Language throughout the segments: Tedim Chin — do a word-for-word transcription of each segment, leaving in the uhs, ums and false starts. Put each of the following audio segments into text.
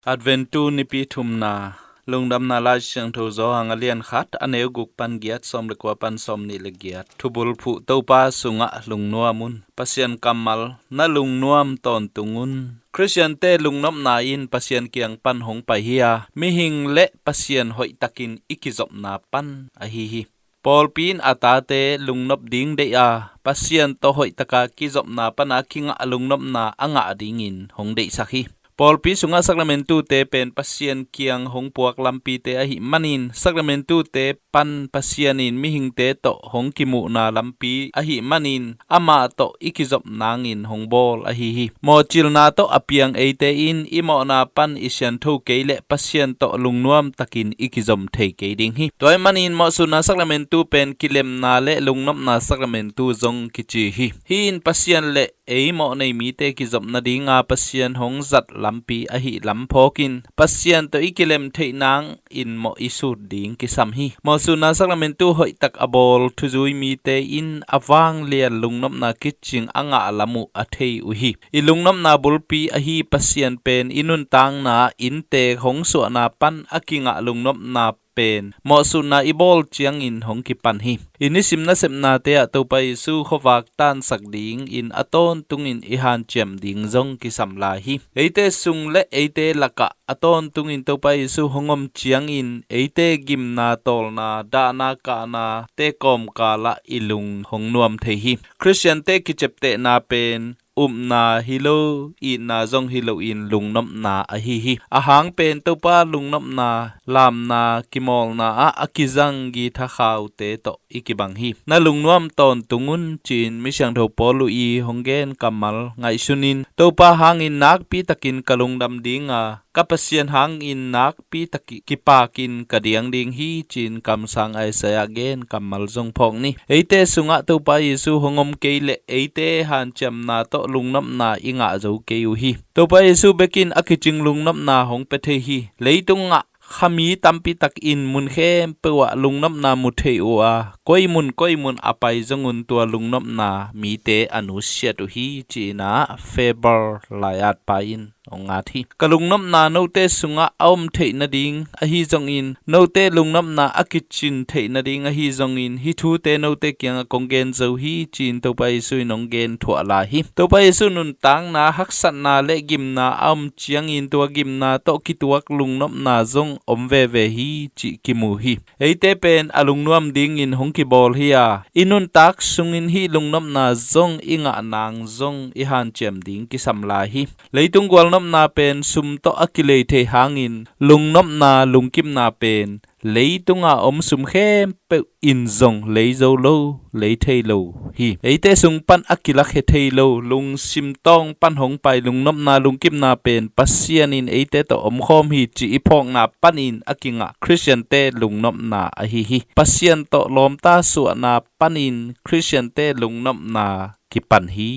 Adventu nipi thumna, Lungdamna Lai Siangtho Johan a lian khat, a neu guk pan giat, sawm le kua pan sawm nih le giat. Thubulphuh: Topa sungah lungnuam un. Pasian kammal: Na lungnuam tawntung un. Khristiante lungnopna in Pasian kiang pan hong pai hi a, mihing le Pasian hoihtakin i kizopna pan ahi hi. Pawlpi in a tate lungnop ding deih a, Pasian tawh hoihtaka kizopna pana kingah lungnopna a ngah dingin hong deihsak hi. Pawlpi sungah sakramentute pen Pasian kiang hong puak lampite ahih manin, sakramentute pan Pasian in mihingte tawh hong kimuhna lampi ahih manin, amah tawh i kizop nangin hong bawl ahi hi. Mawhcilna tawh a piang eite in i mawhna pan i siantho kei leh Pasian tawh lungnuam takin i kizom thei kei ding hi. Tua ahih manin mawhsutna sakramentu pen kilemna le lungnopna sakramentu zong kici hi. Hih in Pasian le ei mawh nei mite kizop nadinga Pasian hong zat lampi ahih lam phawkin, Pasian tawh i kilem theih nang in mawh i sut ding kisam hi. Mawhsutna sakramentu hoihtak a bawl thuzui mite in a vanglian lungnopna kicing a ngah lam uh a thei uh hi. I lungnopna bulpi ahi Pasian pen i nuntakna inntek hong suahna pan a kingah lungnopna pen mawhsutna i bawl ciangin hong kipan hi. I nisim nasepnate ah Topa Jesu khuavak tansak dingin a tawntungin i hanciam ding zong kisam lai hi. Eite sung le eite lakah a tawntungin Topa Jesu hong om ciangin eite gimna, tawlna, dahna, kahna te kawmkalah i lung hong nuam thei hi. Khristiante kiceptehna pen upna hi lo, itna zong hi loin lungnopna ahi hi. A hang pen Topa lungnopna, lamna, kimawlna ah a kizang githa khaute tawh i kibang hi. Na lungnuam tawntung un, ci-in Misiangtho Paul uh i hong gen kammal ngaihsunin, Topa hangin nakpi takin ka lungdam dinga, ka Pasian hangin nakpi tak kipakin ka diang ding hi, ci-in kamsang Isaiah gen kammal zong phawk ni. Eite sungah Topa Jesu hong om kei leh eite hanciamna tawh lungnopna i ngah zo kei uh hi. Topa Jesu bekin a kicing lungnopna hong pia thei hi. Leitungah khami tampi takin mun khempeuh ah lungnopna mu thei uh a, koi mun koi mun a pai zongun tua lungnopna mite a nusiat uh hi, ci-in ah Faber lai-atpa in hong ngat hi. Ka lungnopna note sungah a om theih nading ahi zongin, note lungnopna a kicin theih nading ahi zongin, hih thute note kiangah kong gen zo hi, ci-in Topa Jesu in hong gen thuah lai hi. Topa Jesu nuntakna haksatna le gimna a om ciangin tua gimna tawh kituak lungnopna zong om veve hi cih kimu hi. Eite pen a lungnuam dingin hong kibawl hi a, i nuntak sungin hih lungnopna zong i ngah nang zong i hanciam ding kisam lai hi. Leitung gualnopna pen sum tawh a kilei thei hangin, lungnopna, lungkimna pen leitunga om sum khempeuh in zong lei zo lo, lei thei lo hi. Eite sung pan a kilakhe thei lo, lungsim tawng pan hong pai lungnopna, lungkimna pen Pasian in eite tawh omkhawm hi cih i phawkna panin a kingah Khristiante lungnopna ahi hi. Pasian tawh lawmta suahna panin Khristiante lungnopna kipan hi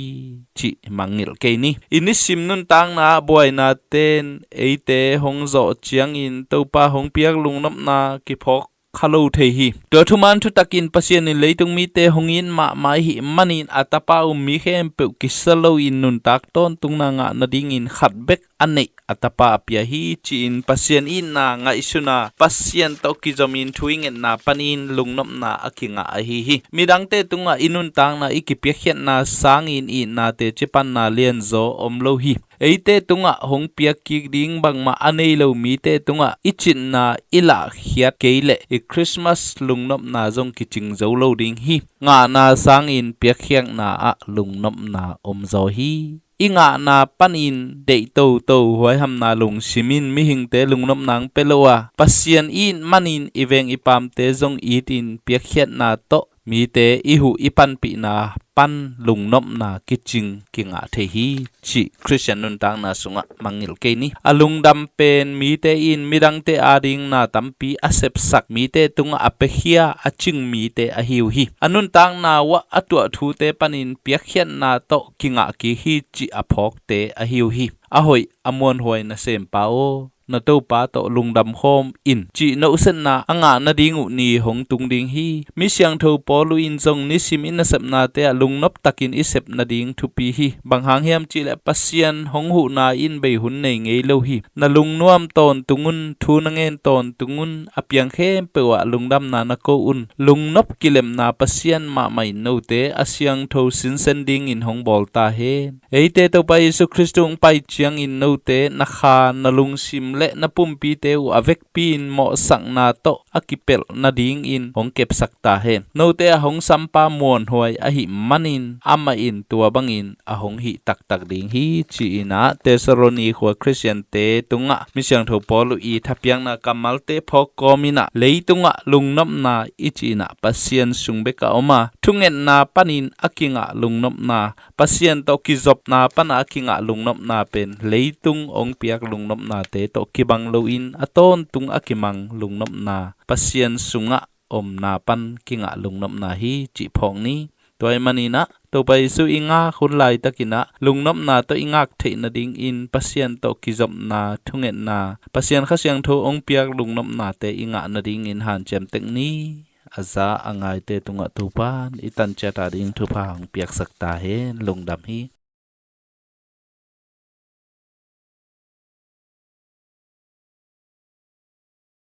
cih mangngilh kei ni. I nisim nuntakna ah buaina ten eite hong zawh ciangin Topa hong piak lungnopna kiphawk kha lo thei hi. Tua thuman thutakin Pasian in leitung mite hong it mahmah ahih manin a tapa um mi khempeuh kisa loin nuntak tawntungna ngah nadingin khat bek a neih a tapa a pia hi, ci-in Pasian itna ngaihsuna, Pasian tawh kizomin thu i ngetna panin lungnopna a kingah ahi hi. Midangte tungah i nuntakna i kipiakkhiatna sangin itna teci panna lianzaw om lo hi. Eite tungah hong piak kik ding bangmah a nei lo mite tungah i citna i lahkhiat kei leh i Christmas lungnopna zong kicing zo lo ding hi. Ngahna sangin piakkhiatna ah lungnopna omzaw hi. I ngahna panin deih toto huaihamna lungsim in mihingte lungnopna hong pia lo a, Pasian it manin i veng i pamte zong itin piakkhiatna tawh mite i huh i panpihna pan lungnopna kicing kingah thei hi, cih Khristian nuntakna sungah mangngilh kei ni. A lungdam pen mite in midangte ading na tampi a sepsak, mite tungah a piakhia a cing mite ahi uh hi. A nuntakna uah a tuah thute panin piakkhiatna tawh kingah kik hi, cih a phawkte ahi uh hi. A hoih a muanhuai nasempa aw, na Topa tawh lungdam khawm in cih nohsetna a ngah nading uh ni hong tung ding hi. Mi siangtho Paul uh in zong nisim i nasepnate ah lungnop takin i sep nading thupi hi. Bang hang hiam cihleh Pasian hong huhna in bei hun nei ngei lo hi. Na lungnuam tawntung un, thu na ngen tawntung un, a piang khempeuh ah lungdamna na ko un. Lungnop kilemna Pasian mahmah in note a siangtho sinsen dingin hong bawl ta hen. Eite Topa Jesu Khrist hong pai ciangin note na kha, na lungsim le na pumpite uh a vekpi in mawhsakna tawh a kipelh nadingin hong kepsak ta hen. Note a hong sampa muanhuai ahih manin amah in tua bangin a hong hih taktak ding hi, ci-in ah Thessaloni khua Khristiante tungah mi siangtho Paul uh i thapiakna kammalte phawk kawmin ah leitungah lungnopna i cih in ah Pasian sung bek a om a, thungetna panin a kingah lungnopna, Pasian tawh kizopna pana a kingah lungnopna pen leitung hong piak lungnopnate tawh kibang loin a tawntung a kimang lungnopna, Pasian sungah omna pan kingah lungnopna hi cih phawk ni. Tua ahih manin ah Topa Jesu i ngak hun laitakin ah lungnopna tawh i ngak theih nadingin Pasian tawh kizopna, thungetna, Pasian Kha Siangtho hong piak lungnopnate i ngah nadingin hanciam tek ni. A za a ngaite tungah Topa'n i tan ciat a ding thupha hong piaksak ta hen. Lungdam hi.